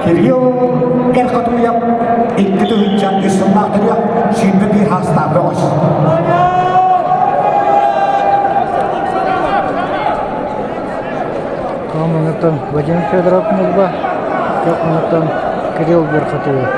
Кирилл Эрхотуев 2003 сыллаах төрүөх 21 саастаах бөҕөс. Командаттан Вадим Федоров Ньурба, командаттан Кирилл Верхотуев.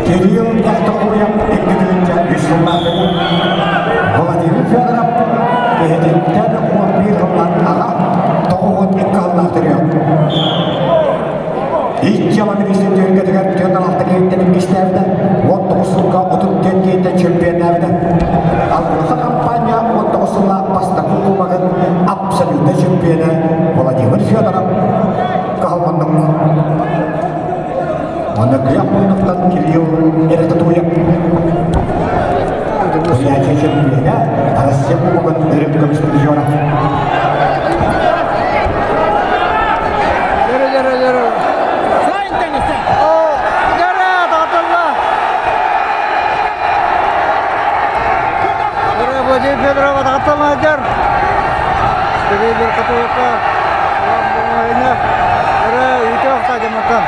Кирилл Тохтокуев 2 сыллаах Владимир Федоров киһититтэн 11 сыллаах аҕа 92 сыллаах төрүөх. Иччи министр түөргэтигэр 46 киһиттэн иккистээбитэ, 19 сылга 34 киһиттэн чемпионнаабыта. Алроса компания 19 сыллаах бастакы кубогын абсолютно чемпиона Владимир Федоров каһылманнык. Онно кыах муннуктан Кирилл Эретатуев Бурятия чемпиона Россия кубогын үрүҥ көмүс призера. Владимир Федоров атаҕыттан сылдьар. Кирилл Катуевка Өрө үтүөх тадьаматтан.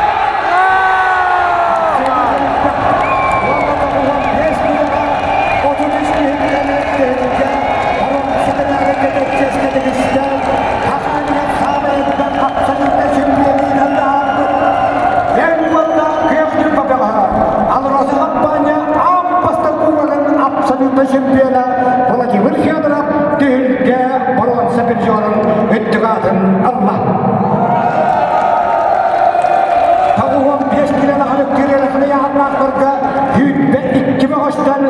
Абсолютно чемпиона Владимир Федоров түһүлгэ боруонса призерун үрдүк аатын ылла. 95 килоны халык кирилэхли яһаннаахтарга 102 бөҕөстөн.